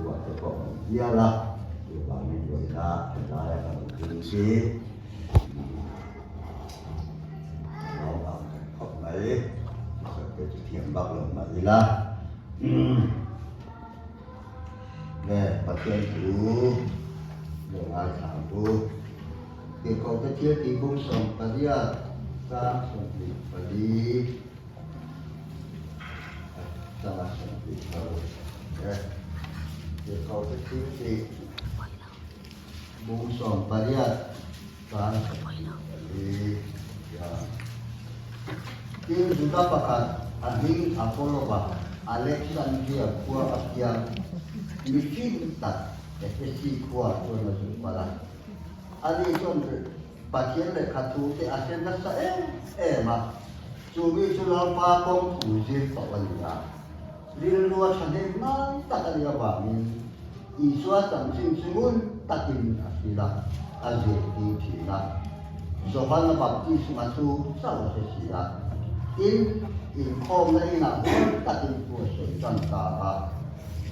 ruah te pawh a awm hial a, chuvangin vawiina helaia ka lo ding hi a lawm ang reng khawp mai, thusawi te chu thiam bak lo mah ila. Nge Pathian thu lo ngaithla ang u. Tirhkohte thil tih bung 18 chang 24 atanga 26 e. Tirhkohte thil tih bung 18 chang 24 ya. Tin, Juda pakhat a hming Apollo-a Alexandria khua a piang mihring tak Efesi khua chuan a zuk palh a. Ani chuan Pathian lehkha thu te a hre nasa em em a, chu mi chu Lalpa kawng thu zir tawh a ni a. Rilrua thahnem ngai tak a nih avangin Isua chanchin chu ngun takin a hrilh a, a zirtir thin a. Johana baptisma chu chauh a hre si a. Tin, inkhawmna inah ngun takin thu a sawi tan ta a.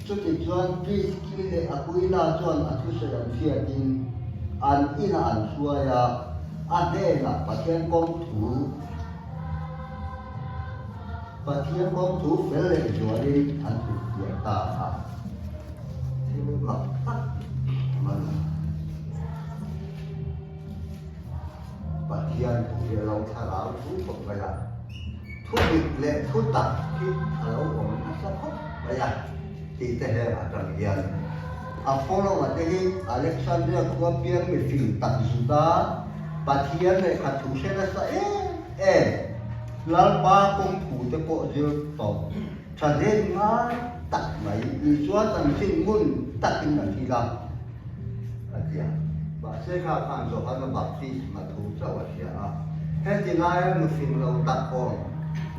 Chutichuan Priskili leh Aquila chuan a thusawi an hriatin an inah an hruai a, a hnenah Pathian kawng thu, Pathian kawng thu fel leh zualin an hrilhfiah ta a. Thil mak tak awm a ni. Pathian thu hi a lo thlarau thu khawp mai a, thu dik leh thu tak hi a lo awm nasa khawp mai a tih te heng atang hian Apollo-a te hi Alexandria khua piang mifing tak Juda Pathian lehkha thu hre nasa em em Lalpa kawng thu te pawh zir tawh tha hlen ngai tak mai Isua chanchin ngun takin a hrilh a. A ti a. Mahse kha khan Johana baptisma thu chauh a hria a. Heti laia nufing lo tak awm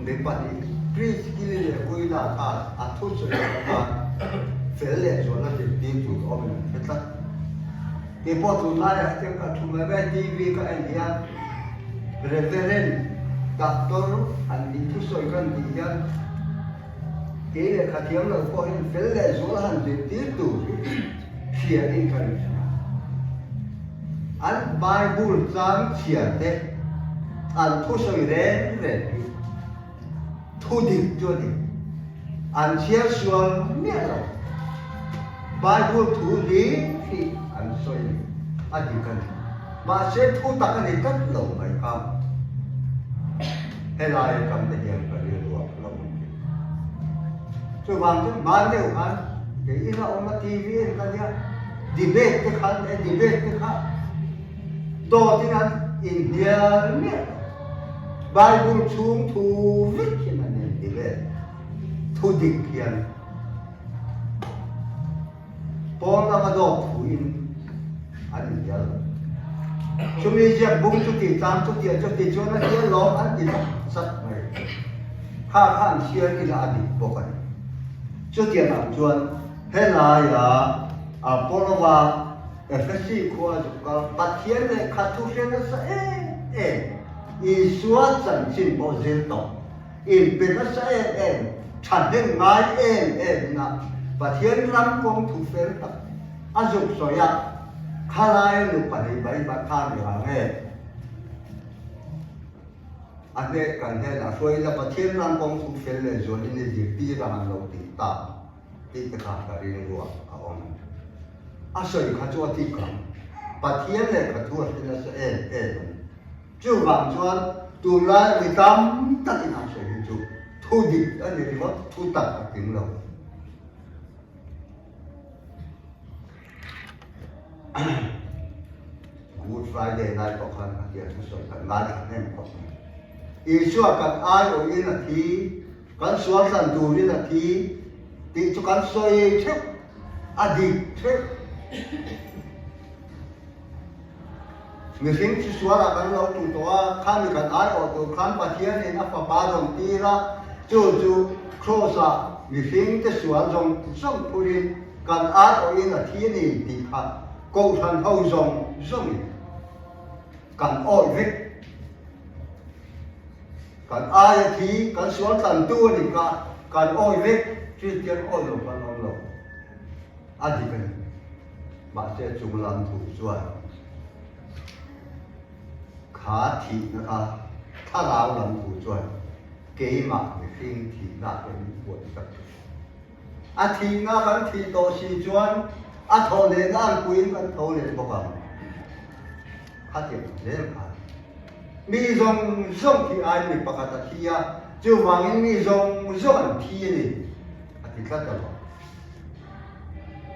mi pahnih Priskili leh Aquila khan a thusawi ah khan fel leh zualna zirtir tur awmin an hre tlat. Kei pawh tunlaiah hetiang ka thu mai mai TV ka en hian Reverend Doctor han tih thusawi kan tih hian Kei lehkha thiam lo pawhin fel leh zual han zirtir tur hi hriatin ka ring thin a. An Bible chang chhiar te, an thusawi reng reng hi thu dik chu a ni. An chhiar sual miah lo. Bible thu hlir hi an sawi a ni, a dik a ni. Mahse thu tak a ni tlat lo mai kha. Helai atang te hian ka rilru ah ka lo awm thin. Chuvang chuan hman deuh khan kei ina awm a TV en ka nia debate te khan e debate te kha dawt in an inhnial miah lo. Bible chhung thu vek hian an in debate thu dik hian Pawn lama dawt thu in an inhnial lo. Chumi ziak bung chuti chang chutiah chuti chuan a hnial lawm an ti zat zat mai. Kha kha an hrial ila a dik bawk a ni. Chutiang ang chuan helaia Apollo-a Efesi khua zuk kal Pathian lehkha thu hre nasa em em Isua chanchin pawh zir tawh Inpe nasa em em, thahnem ngai em em na Pathian ram kawng thu fel tak a zuk sawi a, khalai nu pahnih mai mai kha ni ang e. A hneh kan hnenah hruai ila Pathian ram kawng thu fel leh zualin i zirtir ang an lo tih tak tih te kha ka rilruah a awm. A sawi kha chu a tik ang. Pathian lehkha thu a hre nasa em em a ni. Chuvang chuan tunlai mi tam takin an sawi hi chu thu dik a ni ringawt, thu tak a tling lo. Good Friday lai pawh khan a tia thusawi kan ngai thla hnem khawp mai. Isua kan aiawhin a thi, kan sual thlan turin a thi tih chu kan sawi theuh, a dik theuh. Mihring chu sualah kan lo tum tawh a, khami kan aiawh tur khan Pathianin a Fapa rawn tir a, chu chu Kraws-ah mihringte sual zawng zawng phurin kan aiawhin a thi a ni tih kha Kohhran ho zawng zawngin kan awih vek. Kan aia thi, kan sual tlantu a nih kha kan awih vek, Kristian awih lo kan awm lo. A dik a ni. Mahse chung lam thu chuan kha thihna kha thlarau lam thu chuan keimah mihring thihna te min puan sak thin. A thihna kan thih tawh si chuan a thawh lehna an puiin kan tho leh bawk ang. Khatiang zel khan mi zawng zawng thih aiin mi pakhat a thi a, chuvangin mi zawng zawng an thi a ni a ti tlat a.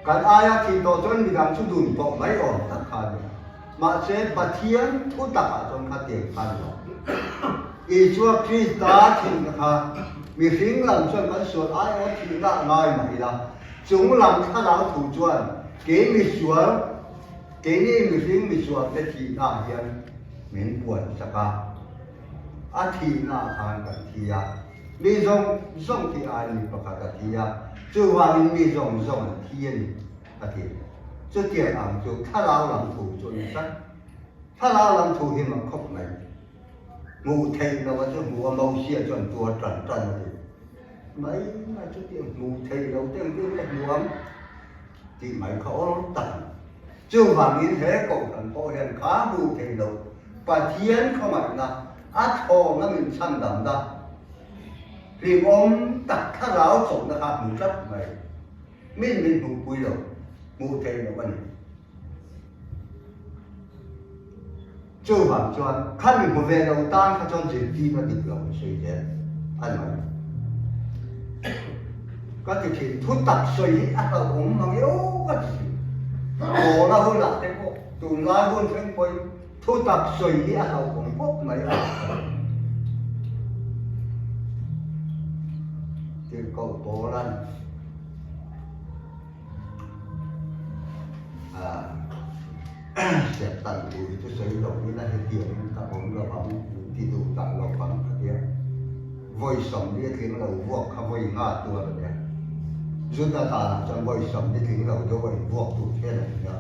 Kan aia thih tawh chuan midang chu dun tawh mai awm tak kha a ni. Mahse, Pathian thu takah chuan kha tiang kha a ni lo. Isua Krista thihna kha mihring lam chuan kan sual aiaw thihna a ngai mah ila, chung lam thlarau thu chuan kei misual, keini mihring misualte thihna ah hian min puan sak a. A thihna ah khan kan thi a. Mi zawng zawng thi aiin mi pakhat a thi a, chuvangin mi zawng zawng an thi a ni, a ti. Chutiang ang chu thlarau lam thu chu a ni tlat. Thlarau lam thu hi mak khawp mai. Hmuh theih loh a chu hmuh a, Mosia chuan tuar tan tan a ti. Mai mai chutiang hmuh theih loh te engtin nge hmuh ang tih mai kha awl tak a ni. Chuvangin he kohhran pawh hian kha hmuh theih loh Pathian khawngaihna a thlawna min chhandamna hlimawm tak thlarau chawhna kha hmu tlat mai. Min min hmuhpui lo, hmuh theih loh a ni. Chuvang chuan kha mi hmu ve lo tan kha chuan zirtirna dik lo an sawi zel a ni mai. Ka ti thin, thu tak sawi hi a hlauhawm mang e aw ka ti thin. Tawla hunah te pawh tunlai hun thleng pawhin thu tak sawi hi a hlauhawm khawp mai a. Tirhkoh Paula'n Serhtan thu hi chu sawi lo ila hetiangin ka awm lo ang, min ti duh tak lo ang ka tia. Vawi 40 a tling lo vuak kha vawi nga tuar a nia. Juda danah chuan vawi 40 tling lo deuh a invuak tur hian a nia.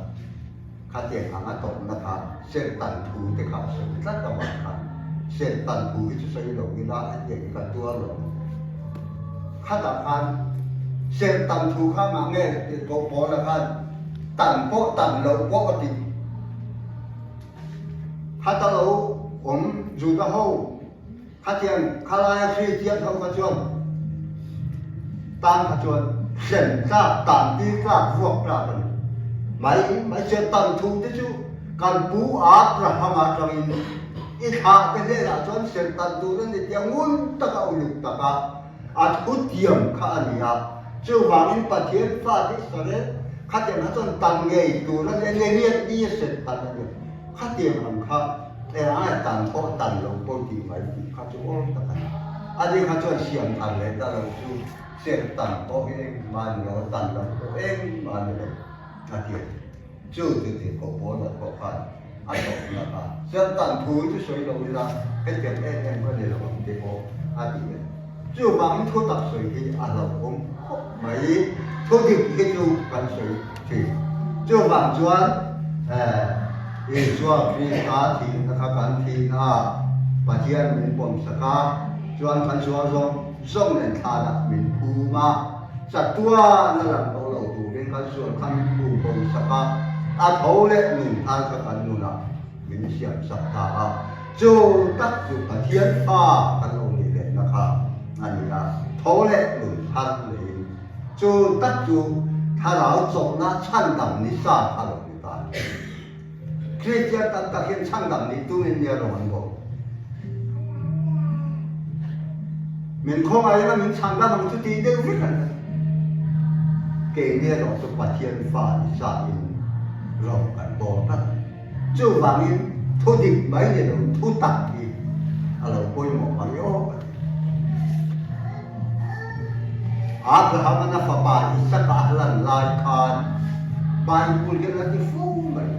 Khatiang ang a tawpna kha serhtan thu te kha a sawi tlat avang khan serhtan thu hi chu sawi lo ila hetiang hi ka tuar lo ang. Khatah khan serhtan thu kha ngah nge tih Paula khan tan pawh tan loh pawh a ti. Khata lo awm Juda ho khatiang khalaia Kristian ho kha chuan tan kha chuan hrem tlak, tan tir tlak, vuak tlak a ni. Mai mai serhtan thu te chu kan pu Abraham atangin I thlah te hnenah chuan serhtan tur a ni tia ngun taka uluk taka a thu tiam kha a ni a. Chuvangin Pathian fate Israel khatiang kha chuan tan ngei tur a ni a, nge riat ni a serhtan a ni. Khatiang ang kha engah tan pawh tan lo pawh tih mai tih kha chu awl tak a ni. A ni kha chuan siam thar leh ta lo chu serhtan pawh hi engmah a ni lo, tan lo pawh engmah a ni lo a ti a ni. Chu chu tih pawh pawl lah pawh khan a tawpna kha Serhtan thu chu sawi lo ila hetiang em em ka ni lo ang tih pawh a ti ve. Chuvangin thu tak sawi hi a hlauhawm khawp mai. Thu dik hi chu kan sawi thin. Chuvang chuan Isua Krista thihna kha kan thihna ah Pathian min pawmsak a, chuan kan sual zawng zawng nen thlanah min phum a. Chatuan a lang tawh lo turin kan sual kha min phum bo sak a, a tho leh nun thar kha kan nunah min siam sak ta a. Chu tak chu Pathian fa kan lo nih lehna kha a ni a, tho leh nun thar neiin chu tak chu thlarau chawlhna chhandam ni sa kha lo ni ta a ni. Kristian tam tak hian chhandam nih tumin nia rawng an bawk. Min khawngaih anga min chhandam ang chu tih deuh vek an ni. Keini erawh chu Pathian fa ni sa in rawng kan bawl tlat a ni. Chuvangin thu dik mai ni lo thu tak hi a lo pawimawh mai awk a ni. Abraham-an a fapa Isaka a hlan lai khan Bible hian a ti fo mai.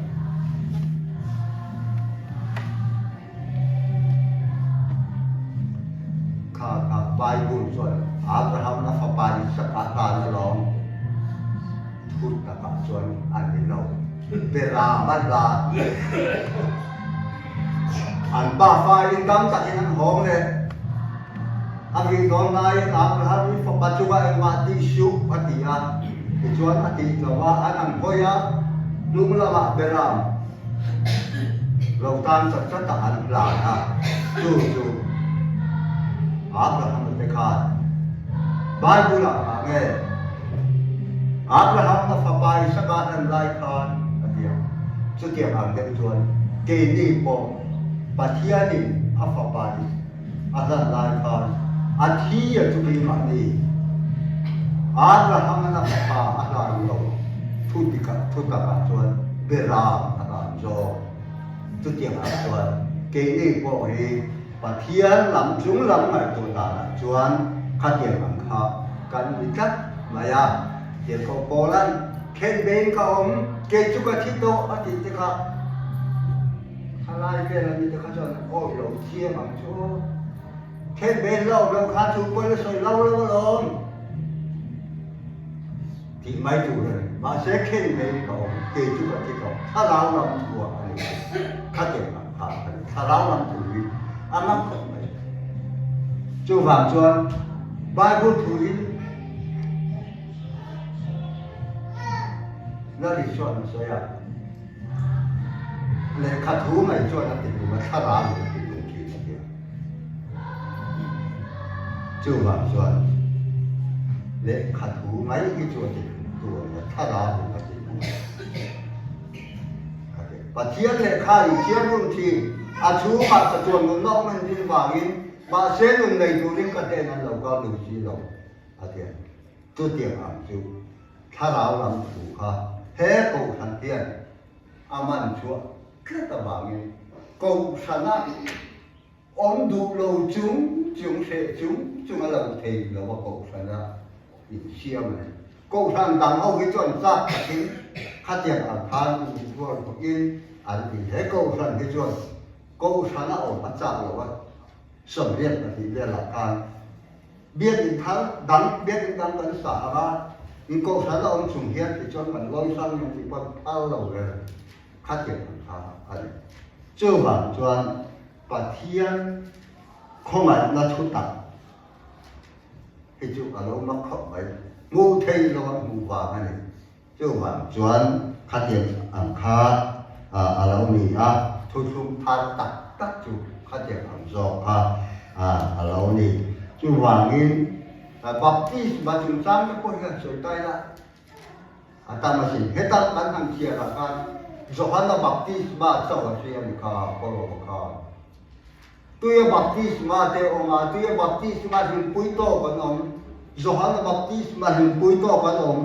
Kha kha Bible chuan Abraham-an a fapa Isaka a hlan alawm thu takah chuan a ni lo. Beram a hlan. An pafa in dam takin an hawng leh. A vih dawn laiin Abraham i fapa chungah engmah tih suh a ti a. Tichuan a tih tlo a, an ang hawi a, hnung lamah Beram lo tan chat chat a an hlan a, chu chu Abraham-a te khan Bible-ah ngah nge Abraham-a fapa Isaka hlan lai khan a ti a, chutiang ang deuh chuan keini pawh Pathianin a fapa a hlan lai khan a thi a chu keimahni Abraham-an a fapa a hlan lo thu tikah thu takah chuan Beram a hlan zawk. Chutiang ah chuan keini pawh hi Pathian lam chung lam ngaihtuah danah chuan khatiang ang kha kan ni tlat mai a. Tirhkoh Paula'n khenbein ka awm, kei chu ka thi tawh a tih te kha Khalai vel a mite kha chuan an awih lo chiang ang chu aw. Khen ve lo lo kha thu pawn a sawi lo lo alawm tih mai tur a ni. Mahse khen ve in ka awm, kei chu ka thi tawh. Thlarau lam thu ah a ni chu. Khatiang ang kha a ni. Thlarau lam thu hi a ngam khawp mai. Chuvang chuan Bible thu in Lali chuan a sawi a. Lehkha thu mai chuan a ti hlum a, thlarau in a ti hlum thin a tia. Chuvang chuan lehkha thu mai hi chu a ti hlum tu a nia, thlarau in a ti hlum a ti. Pathian lehkha in thiam hun thin, a chhungah chatuan nunna awm an rin vangin mahse nun nei turin ka hnen an lo kal duh si lo a tia. Chutiang ang chu thlarau lam thu kha he Kohhran hian a man chhuah tlat avangin Kohhrana awm duh lo chung chung hreh chung chung a lo thei lo a Kohhrana insiam a ni. Kohhran dang ho hi chuan chak takin khatiang ang khan inrual bawkin an ti. He Kohhran hi chuan Kohhrana awm a chak lo a, 82 velah khan Biakinn thar dang, biakinn dang kan sa ang a, in kohhran a awm chung hian tichuan kan lawi hrang em tih pawh phal lo ber khatiang ang kha a ni. Chuvang chuan Pathian khawngaihna thu tak hi chu a lo mak khawp mai, hmuh theih lo a hmuh vang a ni. Chuvang chuan khatiang ang kha a lo ni a, thuthlung thar tak tak chu khatiang ang zawk kha a lo ni. Chuvangin baptisma chungchang te pawh hian sawi ta ila a tam asin. Heta kan han chhiarah khan Johana baptisma chauh a hria a ni kha, Paul-a khan. Tuia baptisma te awm a, tuia baptisma hlimpui tawk an awm, Johana baptisma hlimpui tawk an awm.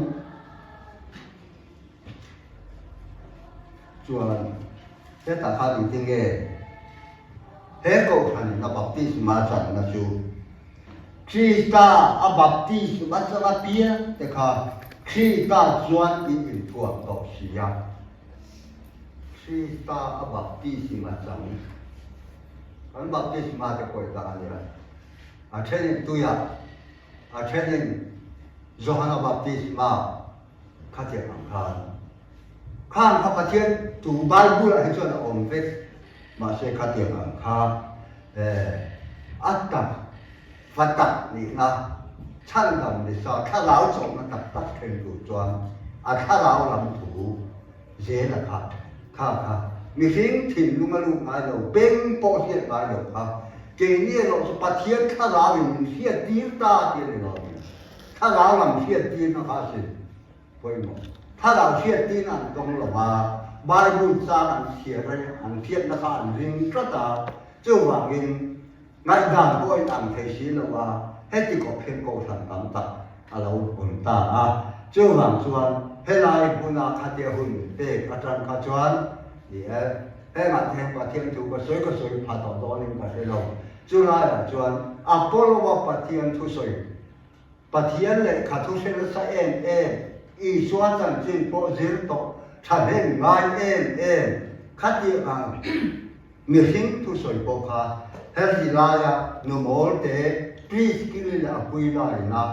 Chuan hetah khan engtin nge he kohhranin a baptisma channa chu Krista a baptisma changa piang te kha Krista chuan in inthuam tawh si a. Krista a baptism a chang. Kan baptisma te pawh i tah a nia. A thenin tuiah, a thenin Johana baptisma kha tiang ang khan. Khang kha Pathian tu Bible ah hi chuan a awm vek. Mahse kha tiang ang kha eh a tak va tak nihna chhandam ni sa thlarau chawhna tak tak thleng tur chuan a thlarau lam thu Zel a kha, kha kha, mihring thinlung a lut ngai lo, beng pawh hriat ngai lo kha, keini erawh chu Pathian thlarau in min hriat tir ta tih a ni lo nia. Thlarau lam hriat tirna kha a sin pawimawh. Thlarau hriat tirna an dawng lo va, Bible chang an chhiar a, an hriatna kha an ring tlat a, chuvangin ngaihdan pawh a inang thei si lo a, heti kawp hian kohhran tam tak a lo awm ta a. Chuvang chuan helai hmuna khatia hun pek atang kha chuan ni e, hengah te hian Pathian thu ka sawi ka sawi pha tawh dawnin ka hre lo. Chulaiah chuan Apollo-a Pathian thusawi, Pathian lehkha thu hre nasa em em, Isua chanchin pawh zir tawh thahnem ngai em em khatiang ang Mihring thusawi pawh kha herhi laia nu mawl te Priskili leh Aquila ina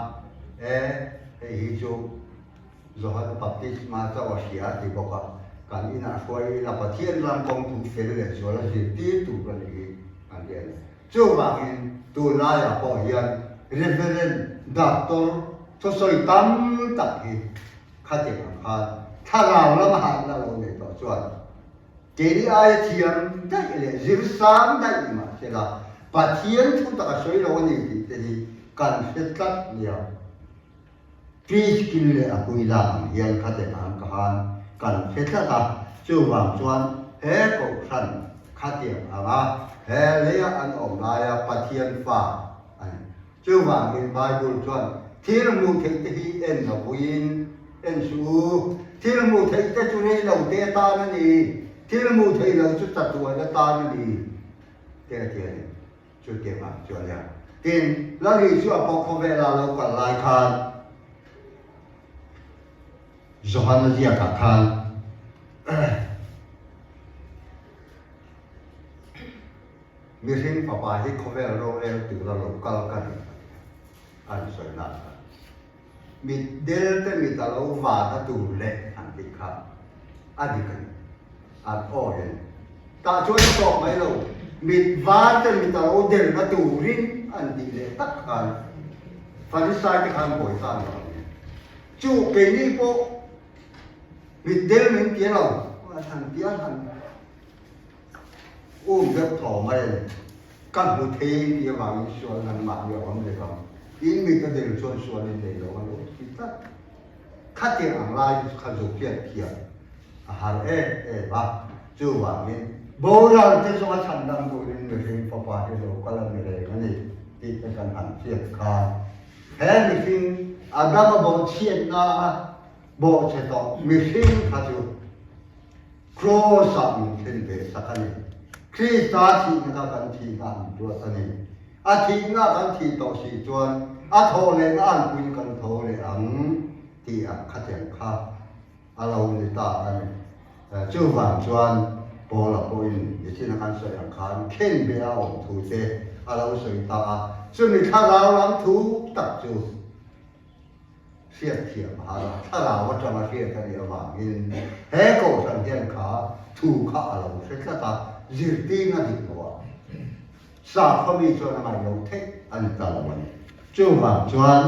e hei hi chu Johan Baptisma chauh a hria a ti bawk a, kan inah hruai ila Pathian ram kawng thu fel leh zual a zirtir tur a ni hi an ti a ni. Chuvangin tunlaiah pawh hian Reverend Doctor thusawi tam tak hi. Khatiang ang khan thlarau lama harhna lo nei tawh chuan keini aia thiam daih leh zir sang daih ni mah sela Pathian thu tak a sawi lo a ni tih te hi kan hre tlat nia. Priskil leh Aquila ang hian khatiang ang ka han kan hre tlat a, chuvang chuan he kohhran khatiang anga he leia an awm laia Pathian fa a ni. Chuvangin Bible chuan thil hmuh theih te hi en lo puiin en suh u. Thil hmuh theih te chu rei lo te atan a ni, thil hmuh theih lo chu chatuan atan a ni te a ti a ni. Chutiang ang chu a nia. Tin, Lal Isua pawh khawvela lo kal lai khan Johana ziakah khan Mihring fapa hi khawvel rorel tura lo kal ka ni a ti a, an sawi nan khan mit del te mit a lo van a tur leh an tih kha a dik a ni. An awi a ni. Tah chuan a tawk mai lo, mit var te mit a lo del na turin an tih leh tak khan Farisai te khan bawi ta an lo ang e. Chu keini pawh mit del min ti lo, an han ti a han. Um deuh thaw mai a ni. Ka hmu thei tih avangin sual nangmah hi a awm leh ang. In mit a del chuan sual in nei lo a lo ti tlat. Khatiang ang lai chu kha zuk hian thiam a har em em a. Chuvangin boral te zawnga chhan dang turin mihring fapa hi lo kal a ni reng a ni tih te kan han hriat khan he mihring Adama bawhchhiatna a bawhchhe tawh mihring kha chu Kraws-ah min thlen ve sak a ni. Krista thihna kha kan thihna an ruat a ni. A thihna kan thih tawh si chuan a thawh lehna an puiin kan tho leh ang tih ang khatiang kha a lo ni ta a ni. Chuvang chuan Paula pawhin nichin a kan sawi ang khan khenbeh a awm thu te a lo sawi ta a, chumi thlarau lam thu tak chu Hriatthiam a har a, thlarau atanga hriat a nih avangin he kohhran hian kha thu kha a lo hre tlat a, zirtirna dik lo a sakhaw mi chuan a ngaih lo theih a ni ta lo a ni. Chuvang chuan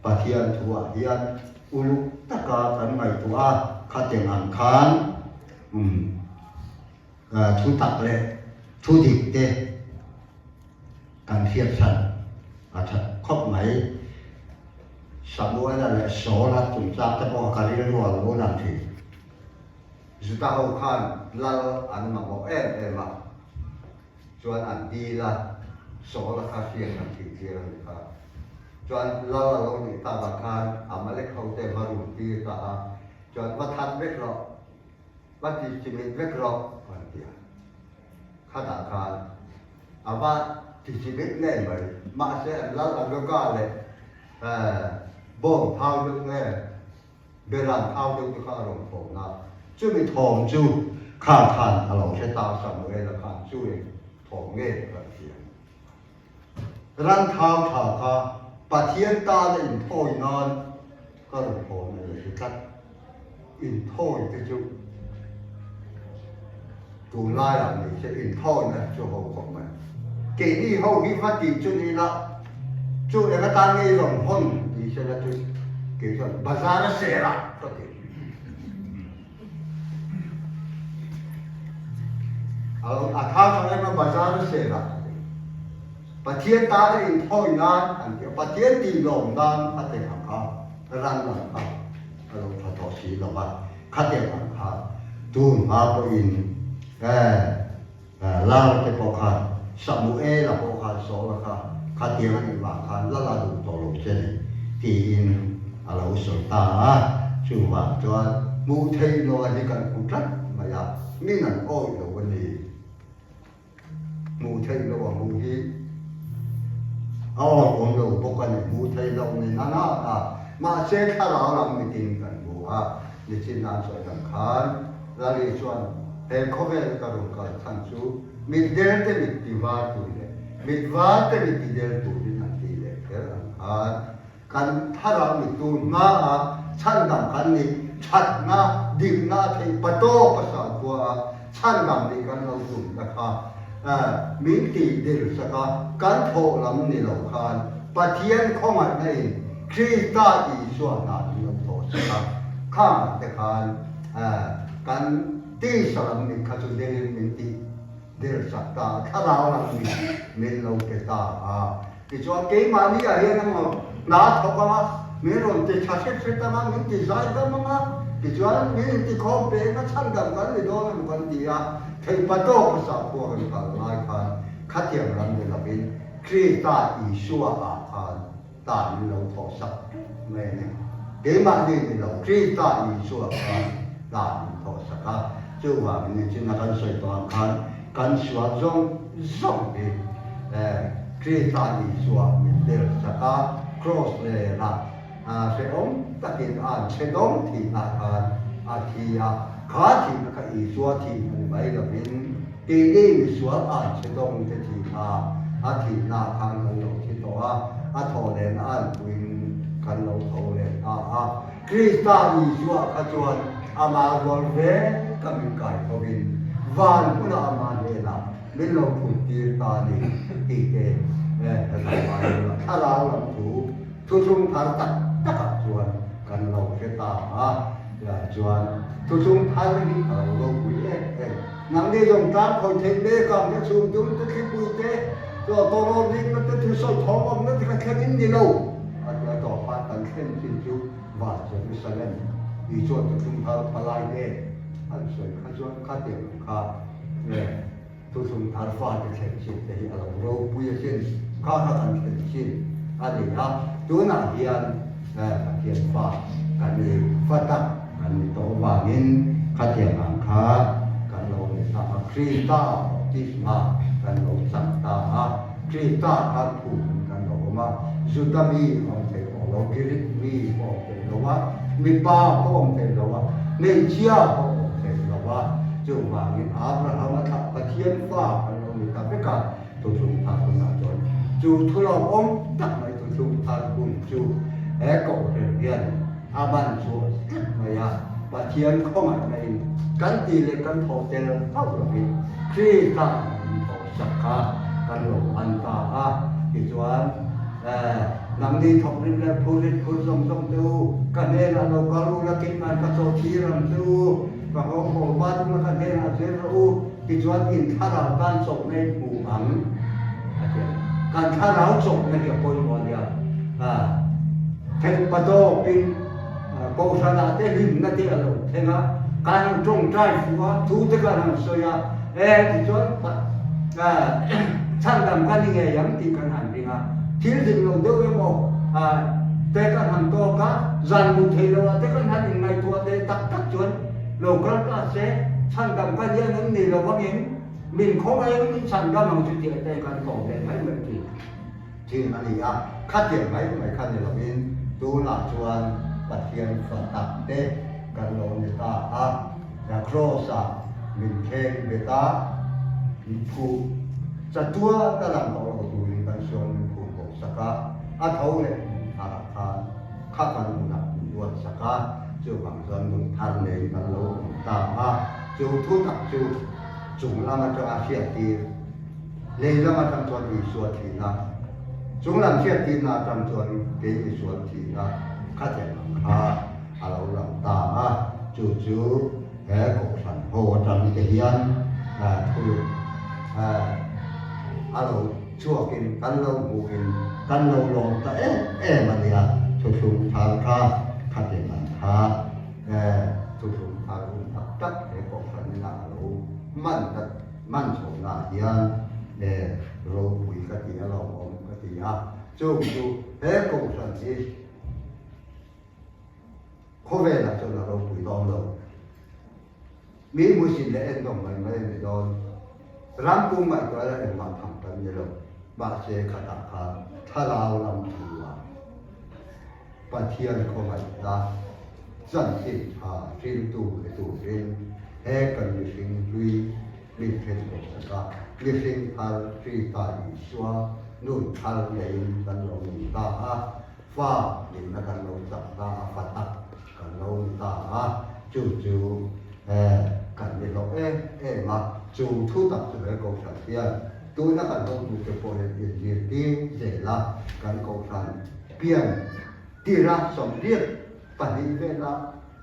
Pathian thuah hian uluk taka kan ngaihtuah a, khateng ang khan thu tak leh thu dik te Kan hriat chhan a that khawp mai. Samuela leh Saula chungchang te pawh ka rilru a lo lang thin. Juda ho khan lal an mamawh em em a, chuan an dil a, Saula kha hriat an thih tir a ni kha. Chuan lal a lo nih takah khan Amalek ho te va run tir ta a, chuan va that vek rawh, va ti chimit vek rawh an ti a. Khatah khan a va ti chimit ngei mai. Mahse an lal Agoga leh bawng thau deuh nge beram thau deuh te kha a rawn thawm a. Chumi thawm chu kha khan a lo hre ta Samuela khan chu eng thawm nge kan hria. Ran thau tha kha Pathian tana inthawi nan ka rawn hawn a ni hre tlat. Inthawi te chu tunlaiah ni se inthawina hi chu ho khawp mai. Keini ho hi va tih chu ni la, chu eng atan nge i rawn hawn ni se la chu kei chuan bazar a ser a ka ti. A thau tha em a bazar a ser a ka ti. Pathian tana inthawi nan an ti a, Pathian tih lawm nan a ti ang kha ran ang kha a lo tha tawh si lo va, khatiang ang kha tun hma pawhin Lal te pawh khan Samuela pawh khan Saula kha khatiang a nih vang khan lal a duh tawh lo che ni tiin a lo sawi ta a, chuvang chuan hmuh theih loh a hi kan hmu tlat mai a, min an awih lo a ni. Hmuh theih loh a hmuh hi a awih awm lo bawk a ni, hmuh theih loh ni na na a, mahse thlarau lam mitin kan hmu a, nichin an sawi ang khan Lali chuan he khawvel ka rawn kal chhan chu mit del te mit ti var tur leh mit var te mit ti del turin an ti leh kher ang khan Kan thlarau mittu hmaah chhandam kan nih thatna, dikna a theih patawp a sakhua a, chhandam nih kan lo tumna kha min tih dil sak a, kan thawh lam ni lo khan Pathian khawngaihna in Krista Isua hna min lo thawh a. sak a. Khangah te khan kan tisa lam mit kha chu delin min tih der sak ta a, thlarau lam mit min lo pe ta a. Tichuan keimahni ah hian emaw hna thawk anga min rawn ti tha hret hret anga min ti zai dam anga tichuan min inti khawm pe anga chhandam kan ni dawn emaw kan ti a, theihpa tawk a sakhua kan kal lai khan khatiang lam ni lovin Krista Isua ah khan tan min lo thawh sak teuh mai a ni. Keimahni ni lo Krista Isua khan tan min thawh sak a, chuvangin nichina kan sawi tawh ang khan kan sual zawng zawng hi Krista Isua min tel sak a, Kraws lerah hrehawm takin a an chhe dawng thihna khan a thi a, kha thihna kha Isua thihna ni mai lovin keini misual an chhe dawng te thihna a thihna khan kan lo thi tawh a, a thaw lehna a an puiin kan lo tho leh ta a. Krista Isua kha chuan amah rual ve ka min kai thovin van hmunah amah hnenah min lo phut tir ta a ni tih te thlarau lam thu thuthlung thar tak takah chuan kan lo hre ta a, chuan thuthlung thar hi a lo ropui em em. Nangni zawng tlang khawi theih mek ang te chhum dum te thlipui te chuan tawrawl dingna te thusawi thawm awmna te kha thleng in ni lo a ti a, tawpah kan thlen chin chu van Jerusalem Isua thuthlung thar palai te an sawi kha chuan khatiang ang kha nge Thuthlung thar fate thlen chin te hi a lo ropui asin, kha kha kan thlen chin a ni a, tunah hian Pathian fa kan ni, fa tak kan ni tawh avangin khatiang ang kha kan lo ni ta a, Krista baptisma kan lo chang ta a, Krista khan phum kan lo awm a, Juda mi awm thei tawh lo, Greek mi pawh awm thei lo a, mipa pawh awm thei lo a, hmeichhia pawh awm thei lo a. Chuvangin Abrahama thlah Pathian fa kan lo ni ta vek a, thuthlung thar hunah chuan chu thulawmawm tak mai thuthlung thar hun chu he kohhran hian a man chhuah tlat mai a, Pathian khawngaihna in kan tih leh kan thawh tel hauh lovin Krista in thawh sak kha kan lo man ta a, tichuan nangni thawk rim leh phur rit phur zawng zawng te u, ka hnenah lo kal u la keimah ka chaw thir ang che u. Ka haw haw va chu ka hnenah zir rawh u, tichuan in thlarau tan chawhna in hmu ang a ti a. Kan thlarau chawhna hi a pawimawh a nia. Theih patawkin Kohhranah te hlimna te a lo thleng a, kan han tawngtai fuh a, thu te kan han sawi a, e tichuan chhandam ka ni ngei ang tih kan han ring a. Thil dik lo deuh emaw te kan han tawk a, zan mu thei lo ah te kan han inngaihtuah leh tak tak chuan lo kal ta se, chhandam ka hian an ni lo angin min khawngaih ang min chhandam ang chu tih te kan tawk leh mai mai thin thin a ni a. Khatiang mai mai kha ni lovin tunah chuan Pathian fa tak te kan lo ni ta a, Kraws-ah min thleng bet a, phuh chatuan a lang tawh lo turin kan sual min phuh bawk sak a, a tho leh hmun tharah khan kha kan nunah min ruat sak a, chuvang chuan nun thar neiin kan lo awm ta a, chu thu tak chu chung lam atanga hriattir, lei lam atang chuan Isua thihna, chung lam hriattirna atang chuan kei misual thihna khatiang ang kha a lo lang ta a, chu chu he kohhran ho atang te hian thu a lo chhuakin kan lo hmuhin kan lo lawm ta em em a nia, thuthlung thar kha khatiang ang kha thuthlung thar hun tak tak he kohhran inah a lo man ta man chhohnaah hian ropui ka ti a lawmawm ka ti a, chung chu he kohhran hi Khawvelah chuan a ropui dawn lo. Mi hmuisin leh endawng mai mai a ni dawn. Ram pum ngaihtuah ila engmah tham kan ni lo. Mahse khatah khan thlarau lam thu-ah Pathian khawngaihna chanchin tha hriltu ni turin he kan mihring hlui min then bawk sak a, mihring thar Krista Isua nun thar neiin kan lo ni ta a. Fa nihna kan lo chak ta a, fa tak kan lo ni ta a, chu chu kan ni hlawh em em a, chu thu tak chu he Kohhran hian tuna kan hotute pawh hian inzirtir zel a, kan Kohhran pian tira 80. Pahnih vela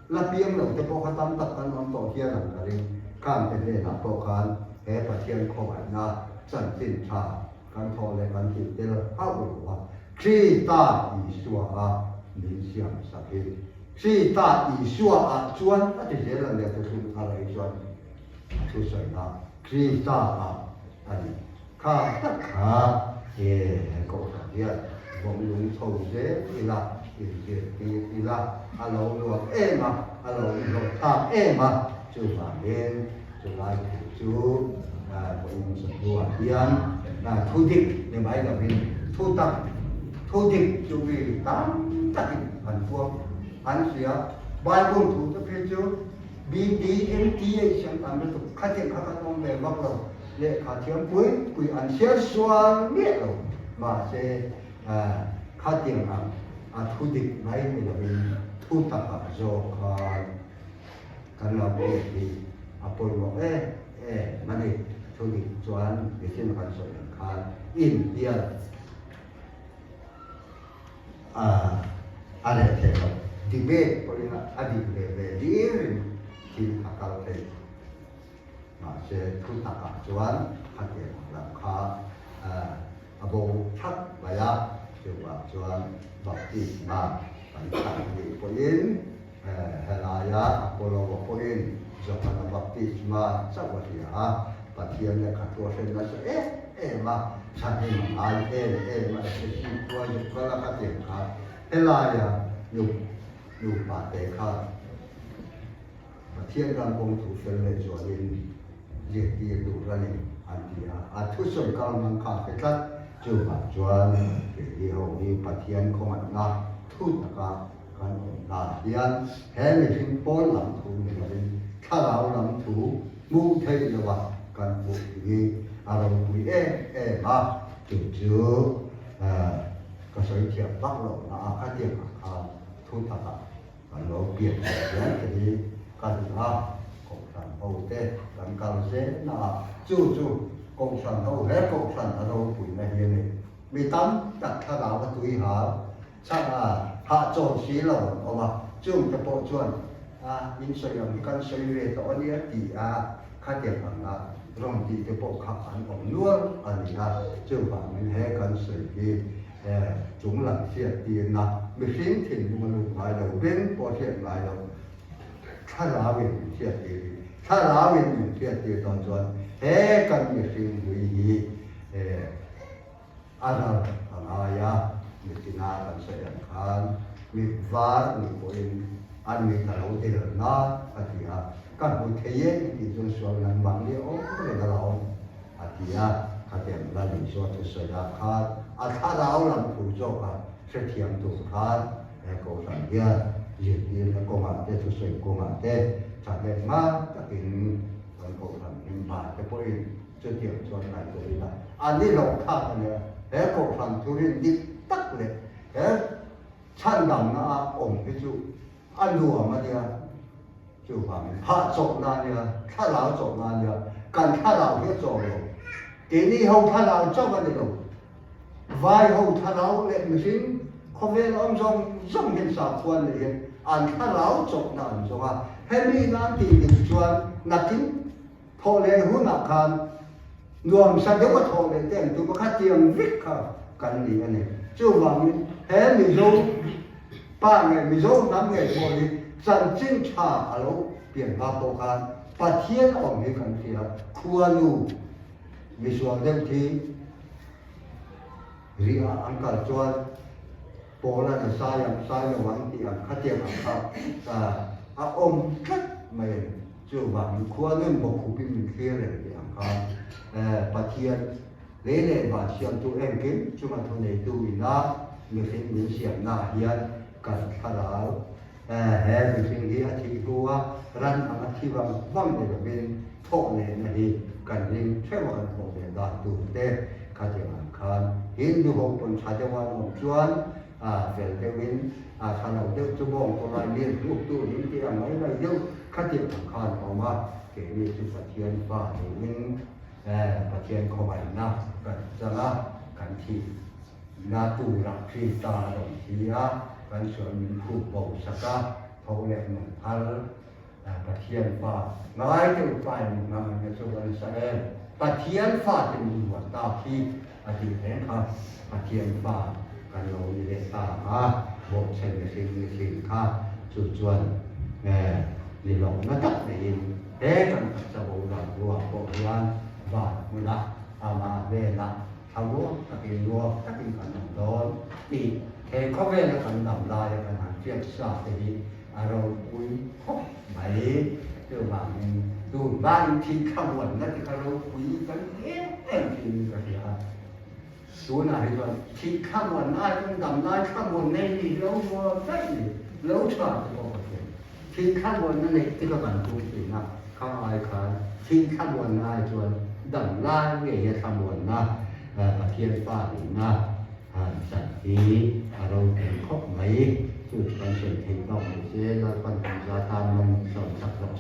la piang lo te pawh kha tam tak kan awm tawh hial ang ka ring. Khang te hnenah pawh khan he Pathian khawngaihna chanchin tha kan thawh leh kan tih tel hauh lo a, Krista Isua a min siam sak hi. Krista Isua ah chuan a ti zel a nia thuthlung thar hi chuan a thusawina Krista ah a ni. Kha tak kha he kohhran hian vawm lung chho zel ila, inzirtir ila, a lo nuam em a, a lo inhlawhthlak em a, chuvangin chulai thu chu vawiin chawhnuah hian thu dik ni mai lovin thu tak, thu dik chu mi tam takin an puang, an hria. Bible thu te phei chu BDMTH an tam lutuk, khatiang kha kan awm ve vak lo. Lehkha thiam pui pui an hriat sual miah lo. Mahse, khatiang ang a thu dik mai ni lovin thu takah zawk khan kan lo pek hi a pawimawh em em a ni. Thu dik chuan mihring kan sawi ang khan inhnial a reh thei lo. Debate pawhin a dik ve ve hlirin thil a kal thei. Mahse, thu takah chuan khatiang lam kha a bo thak mai a, chuvang chuan baptisma kan chang nih pawhin helaia Apollo-a pawhin Johana baptisma chauh a hria a, Pathian lehkha thu a hre nasa em em a, thahnem a ngai em em a, Efesi khua zuk kal a khatiang kha helaia nupa te kha Pathian ram kawng thu fel leh zualin zirtir tur a ni, an ti a. A thusawi kal hmang kha a hre tlat. Chuvang chuan keini ho hi Pathian khawngaihna thu taka kan awm hna hian he mihring pawn lam thu ni lovin thlarau lam thu hmuh theih lova kan hmuh hi a ropui em em a. Chu chu ka sawi thiam vak lohna a khatiangah khan thu takah Kan lo pian leh hian te hi ka duh a, Kohhran ho te kan kal zel na a, chu chu Kohhran ho he Kohhran a ropuina hi a ni. Mi tam tak thlarau a tui hal chhan a, hahchawl si lo an awm a, chung te pawh chuan a in sawi ang hi kan sawi ve tawh a nia ti a, khatiang ang a rawn tih te pawh kha an awm nual a ni a, chuvangin he kan sawi hi He chung lam hriattirna mihring thinlung a lut ngai lo, beng pawh a hriat ngai lo, thlarauin min hriattir hi, thlarauin min hriattir dawn chuan he kan mihring hlui hi a ral a ngai a, mitina kan sawi ang khan mit var nih pawhin an mit a lo del na a ti a, ka hmu thei e i tih chuan sual nan mahni a awm reng a la awm. A ti a, khatiang la Isua thusawi ah khan a thlarau lam thu zawk a hrethiam tur khan he Kohhran hian zirtirna kawngah te thusawi kawngah te thahnem ngai takin kan Kohhran hlimhmai te pawhin chutiang chuan ngaihtuah ila a ni lo thlak a nia. He Kohhran thurin dik tak leh he chhandamna a awm hi chu a nuam a nia. Chuvangin phah chawhna a nia, thlarau chawhna a nia, kan thlarau hi a chawh lo. Keini ho thlarau chauh a ni lo. Vai ho thlarau leh mihring khawvel awm zawng zawng hian sakhuan leh hian an thlarau chawhna an zawng a. Hemi nan tih dik chuan nakin thawh leh hunah khan nuamsa deuh a thawh leh te an tum a, khatiang vek kha kan ni a ni. Chuvangin he Mizo Pa nge Mizo hnam nge pawh hi chanchin tha a lo pian hma pawh khan Pathian a awm hi kan hria. Khuanu misual deuh thi rih ah an kal chuan Paula ni sai ang sai lo ang tih ang khatiang ang kha a awm tlat mai a ni. Chuvangin khuanun bawkhup in min thlir reng tih ang khan Pathian Lei leh van siamtu engkim chunga thuneitu ina mihring min siamnaah hian kan thlarau he mihring hi a thih hnua ran anga thi vang vang ni lovin thawh lehna hi kan ring theuh a, kan thawh leh dan tur te khatiang ang khan Hindu ho pawn tha deuha an awm chuan fel deuhin tha lo deuh chu bawng tawh lai lir hluk tur min ti ang mai mai deuh khatiang ang khan a awm a, keini chu Pathian fa niin Pathian khawngaihna kan chang a, kan thih na turah Krista a rawn thi a. kan sual min khup bo sak a, tho leh nung thar Pathian fa ngai deuh pa in min hmang ang chu ka nasa em. Pathian fa te min huat tak hi a tih reng kha Pathian fa kan lo ni leh ta a, bawhchhe mihring ni thin kha chu chuan ni lawmna tak neiin he kan taksa boral ruah pawh hian van hmunah amah velah Thlamuak takin nuam takin kan awm dawn tih he khawvela kan dam laia kan han hriat sa te hi a ropui khawp mai. Chuvangin tunlaiin thil thlamuanna te kha ropui kan ti em em thin ka hria a. Tunah hi chuan thil thlamuanna ai chuan damlai thlamuan nei ni lo nuam daih ni lo tha te pawh ka hria. Thil thlamuanna neih te kha kan tum thin a, khang ai khan thil thlamuanna ai chuan dam lai ngeia thlamuanna Pathian fa nihna han chan hi a ropui khawp mai. Chu chu kan sawi theih tawk mai se, Lalpan kan za tan man sawm chak rawh se.